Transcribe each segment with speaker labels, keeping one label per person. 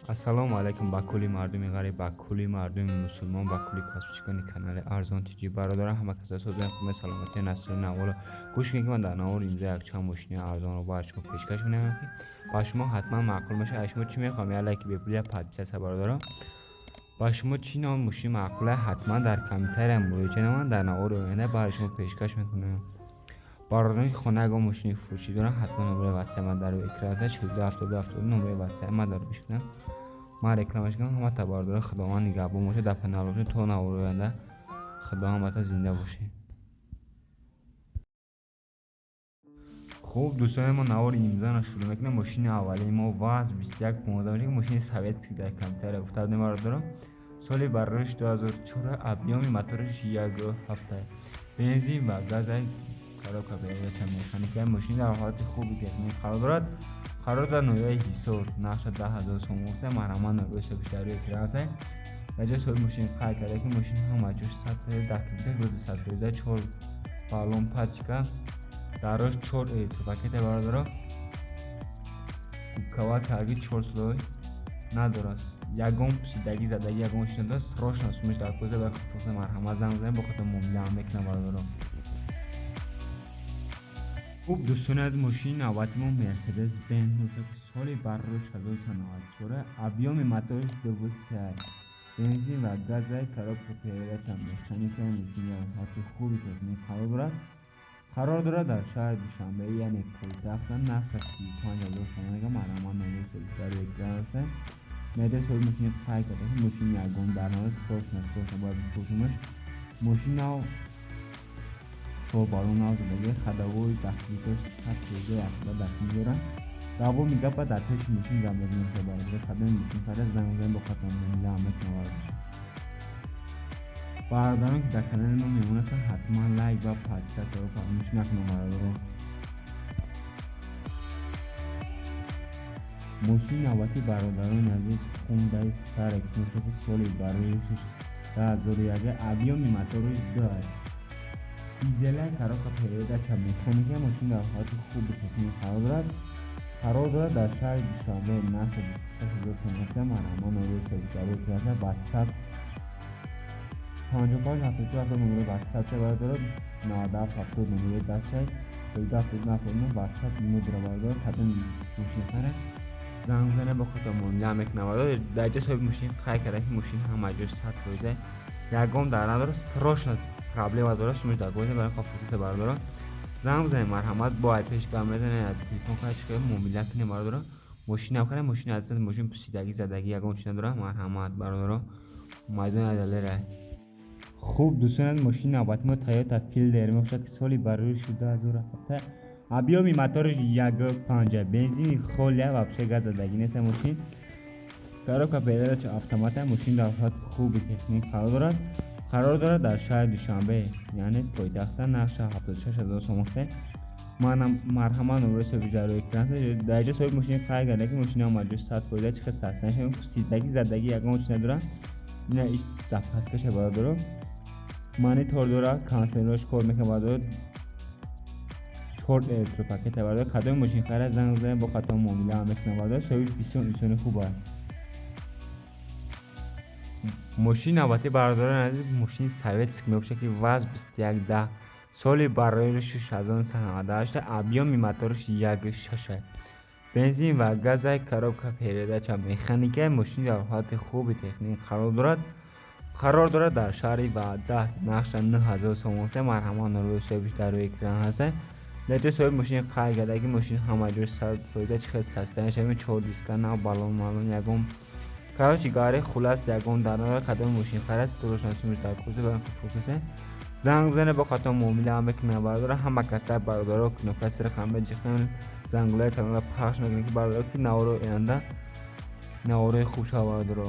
Speaker 1: Ассалому алайкум ба кулли мардуми ғариб, ба кулли мардуми мусулмон, ба кулли подписчикони канали Арзон ТЖ. Бародарон, ҳама каса созан худмай саломатӣ насри навола. Гӯш кунед, ки ман дар навори имрӯза якчанд мошини арзонро ба шумо пешкаш менамоям, ки ба шумо ҳатман маъқул мешавад. Аз шумо чӣ мехоҳам? Як лайки бепул, як подписаться, бародарон. Ба шумо чӣ ном мошини маъқула, ҳатман дар комментария муроҷиа намоянд, дар навори оянда барои шумо пешкаш мекунам. Бародарон, ки хона ягон мошини фурӯшӣ доранд, ҳатман номери ватсап ман дар рӯи экран аст, 42 72 72 номери ватсап ман дар рӯи экран. Ман рекламаш кардам. Ҳама та бародарон, Худованд нигаҳбон бошад, дар паноҳ бошед то навори оянда. Худо ҳамата зинда бошед. Хуб, дӯстони мо, навори имрӯзаро шурӯъ мекунем. Мошини аввалии мо ВАЗ 2115 мешавад, мошини советский дар компютер гуфта будем, бародарон. Соли барориш 2004, объёми моториш 1,7, бензин ва газ, коробка передача механика. Мошин дар ҳолати хуби техникӣ қарор дорад. Қарор дар ноҳияи Ҳисор, нархша 10 000 сомон гуфта, марҳамат, номери ҳисоби дар рӯи экран аст. Дар ҷои соҳиби мошин қайд карда, ки мошин ҳама ҷош 100%, дар компютер бози 100%, чор баллон пачка, дарош чор электропакета, бародаро, губкава карги чор слой надорад, ягон пусидагӣ, задагӣ ягон чиз надорад. Срочно сумиш дар кӯза ба хусуса марҳамат, занг занед, бо хотир муомила ҳам мекунам, бародаро. Хуб, дӯстони аз, мошини навбати мо Мерседес Бенз мебошад, ки соли баррош 1994, объёми моториш 2,3, бензин ва газа, коробка передача механика. Мошин дар ҳолати хуби техникӣ қарор дорад. Қарор дорад дар шаҳри Душанбе, яъне пойтахт, нархаш 35 000 сомон мегӯяд. Марҳамат, номери ҳисоби дар рӯи экран аст. Дар соҳиби мошин қайд карда, ки мошин ягон дар надорад, срочно, срочно бояд бифурӯшемаш. Мошин нав, чор баллон нав задагӣ, ходовой дастгирикаш 100%, яксада дастгирӣ дорад. Давоми гапа дар пеши мошин гап мезанем, бародаро. Кадоми мошин харид, занг занед, бо хатон муомила ҳам мекунам, бародаро. Бародарон, ки дар канали мо меҳмон ҳастанд, ҳатман лайк ва подписатсияро фаромӯш накунанд, бародаро. Мошини навбатии бародарони азиз Hyundai Starex мебошад, ки соли бароишаш 2001, объёми моториш 2, дизела, коробка передача механика. Мошин дар ҳолати хуби техникӣ қарор дорад. Қарор дорад дар шаҳри Душанбе, нархи 26 000 сомон. Марҳамат, номери ҳисоби дар рӯи экран аст. WhatsApp 55 74 70 номери WhatsApp, бародаро, 97 70 номери дастшай, 42 72 79 WhatsApp имо дора, бародаро. Кадом мошин харед, занг занед, бо худтон муомила мекунам, бародаро. Дар ҷои соҳиби мошин қайд карда, ки мошин ҳама ҷош 100%, ягон дар надорад, срочно проблема дорад, сумаш дар гӯша барои фурсата, бародаро. Занг бизанед, марҳамат, бо ай пеш гап мезанед, аз телефон қайд чӣ муомила кунед, бародаро. Мошин ҳам харед, мошин аз мошин пусидагӣ, задагӣ ягон чиз надорад. Марҳамат, бародаро, майдони Адалера. Хуб, дӯстон, мошини навбати мо Toyota Fielder мебошад, ки соли барориши 2007, объёми моториш 1,5, бензини холия, вообще газ задагӣ нест мошин, коробка передача автомата. Мошин дар ҳолати хуби техникӣ қарор дорад. Қарор дорад дар шаҳри Душанбе, яъне пойтахта, нархша 76 000 сомон. Марҳамат, номери ҳисоби дар рӯи экран аст. Дар ҷои соҳиби мошин қайд карда, ки мошин ҳама ҷош 100%, чӣ хел састан пусидагӣ, задагӣ ягон чиз надорад. Ина иш запаскаша, бародаро, монитор дорад, кондиционераш кор мекунад, бародаро, чор электропакета, бародаро. Кадоми мошин харид, занг занед, бо қатор муомила ҳам мекунам, бародаро. Соҳибиш бисёр инсони хуб аст. Мошини навбатии бародарони азиз мошини советский мебошад, ки ВАЗ 2110, соли бароиши 1998, объёми моториш 1,6, бензин ва газа, коробка передача механика. Мошин дар ҳолати хуби техникӣ қарор дорад. Қарор дорад дар шаҳри Ваҳдат, нархша 9000 сомон. Марҳамат, номери ҳисобиш дар рӯи экран ҳаст. Дар ҷои соҳиби мошин қайд карда, ки мошин ҳама ҷош 100%, чӣ хел састан шавем, чор диска нав, баллон маллон ягон, короче говоря, хулас, ягон дар надорад. Кадоми мошин харид, срочно сумаш дар кӯза барои фурсата, занг бизанед, бо хато муомила ҳам мекунам, бародаро. Ҳама каса, бародаро, кнопка сирх ҳам беҷиқен, зангулаи каналро пахш мекунем, ки бародаро, ки наворои оянда наворои хуб шавад, бародаро.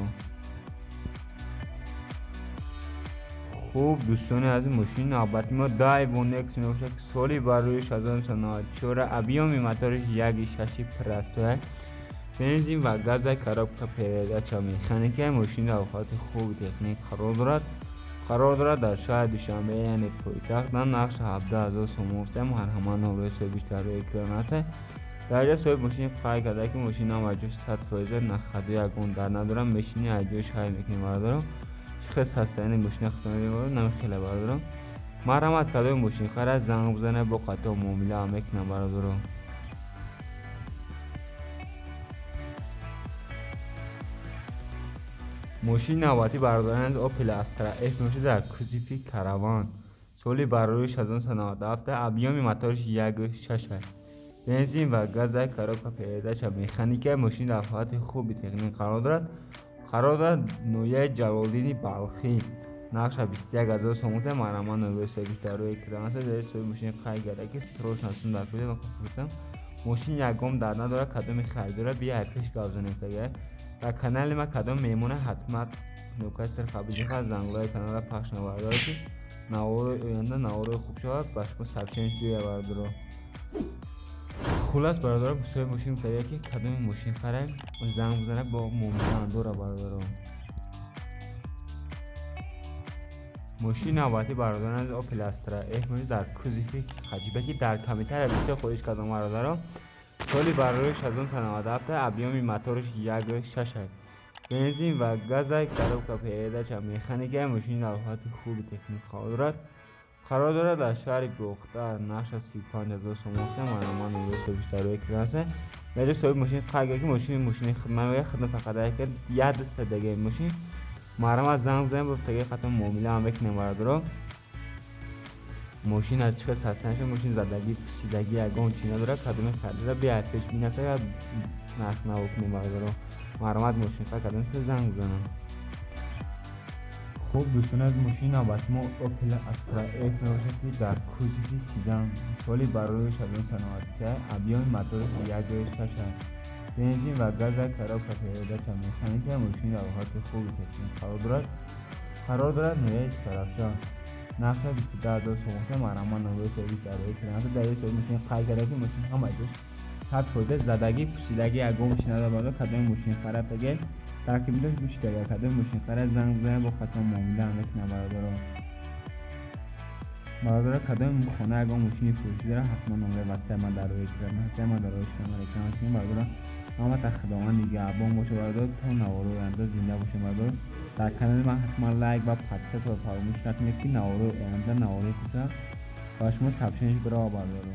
Speaker 1: Хуб, дӯстони азиз, мошини навбати мо Daewoo Nexia мебошад, ки соли бароиш 1994, объёми моториш 1,6 простой, бензин ва газа, коробка передача механика. Мошин дар ҳолати хуби техникӣ қарор дорад. Қарор дорад дар шаҳри Душанбе, яъне пойтахт, нархша 17 000 сомон. Марҳамат, номери ҳисобиш дар рӯи экран аст. Дар ҷо соҳиби мошин қайд карда ки мошин ҳама ҷош 100% нахаду ягон дар надорам, мешини аз ҷош ҳай мекунем бародаро. Чӣ хел состояние мошина худтон намехела бародаро. Марҳамат кадоми мошинхара занг бизанед, бо қатъ муомила мекунам бародаро. Мошини навбатӣ бародарон Opel Astra F мебошад дар кузови Караван. Соли баррориш 1997, объёми моториш 1.6. Бензин ва газ, коробка передача механика. Мошин дар ҳолати хуби техникӣ қарор дорад. Қарор дорад ноҳияи Ҷалолиддини Балхӣ. Нархша 21 000 сомон. Марҳамат номери соҳибиш дар рӯи экран аст. Дар соҳиби мошин қайд карда ки срочно сум дар куҷо мехостам. Мошин ягон дар надорад, кадоми харидора бия пеш гап занем. Дар канали ма кадом меҳмона ҳатман кнопкаи сирха бизанед, занглаи каналро пахш навардоред ки наворои оянда наворои хуб шавад, ба шумо сообщение биёяд бародаро. Хуллас бародаро, соҳиби мошин гуфтагия ки кадоми мошин харем занг бизанед, бо муомила дора бародаро. Мошини навбатӣ бародарон аз Opel Astra F мебошад дар кузови хатчбеки. Дар комментария бисёр хоҳиш кардам бародаро. Соли баррориш 1997, объёми моториш 1.6. Бензин ва газ, коробка передача механика. Мошин дар ҳолати хуби техникӣ қарор дорад. Қарор дорад дар шаҳри Бохтар. Нархша 35 000 сомон. Марҳамат номери соҳибиш дар рӯи экран аст. Дар ҷо соҳиби мошин қайд кард ки мошин мошини хидмат мегӯяд, хидмат фақат як даста дегаи мошин. Марҳамат занг бизанед, бо таги қатъ муомила ҳам мекунем бародаро. Мошин аз чӣ хел состояние шуд, мошин задагӣ, пӯшидагӣ ягон чиз надорад, кадоме харидора бия пеш бинаса нарх наво кунем бародаро. Марҳамат мошинхар кадоме занг бизананд. Хуб дӯстон, аз мошини навбати мо Opel Astra F мебошад ки дар кузови седан. Соли баррориш 1993, объёми моториш 1.6. Бензин ва газ, коробка передача механика. Мошин дар ҳолати хуби техникӣ қарор дорад. Қарор дорад ноҳияи Истаравшан. Нархша 22 000 сомон. Марҳамат номери соҳибиш дар рӯи экран аст. Дар соҳиби мошин қайд карда ки мошин ҳама ҷош 100% задагӣ, пӯшидагӣ ягон чиз надорад бародаро. Кадоми мошинхара таге дар комментария гӯшид, агар кадоми мошинхара занг бизанед, бо қатъ муомила мекунам бародаро. Бародаро, кадоми хона ягон мошини фурӯшӣ дорад, ҳатман номери ватсапи ман дар рӯи экран аст. Ман дар рӯи экран экран бародаро. Ҳамата Худованд нигаҳбон бошад бародаро. То наворои оянда зинда бошед бародаро. Дар канали ман ҳатман лайк ва подписаться фаромӯш накунед ки наворои оянда наворои хуб ба шумо сообщение бирава бародаро.